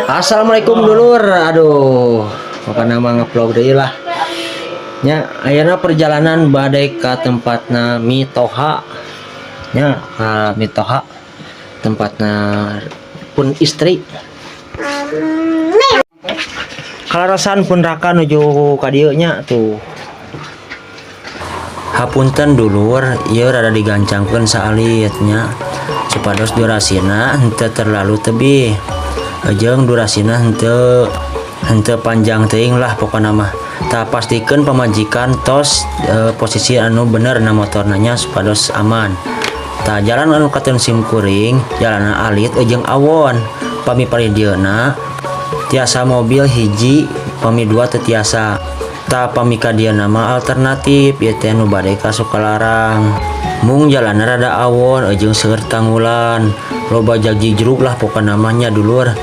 Assalamualaikum, dulur. Aduh, pokoknya mah ngevlog deui lah. Nya, ayeuna perjalanan bade ka tempatna mitoha. Nya, ka mitoha. Tempatna pun istri. Kaleresan pun raka nuju ka dieu nya tuh. Hapunten, dulur, ieu rada digancangkeun saalit nya, supados durasina henteu terlalu tebih. Jeung durasina henteu henteu panjang teuing lah pokona mah. Tah, pastikeun pamajikan tos posisi anu bener na motorna nya, supados aman. Tah, jalan anu katon sim kuring jalanna alit jeung awon. Pami paridieuna tiasa mobil hiji, pami dua teu tiasa. Tah, pami ka dieu mah alternatif ieu teh nu bade ka Sukalarang. Mung jalanna rada awon jeung seueur tanggulan. Loba jagjijrug lah pokona mah nya, dulur.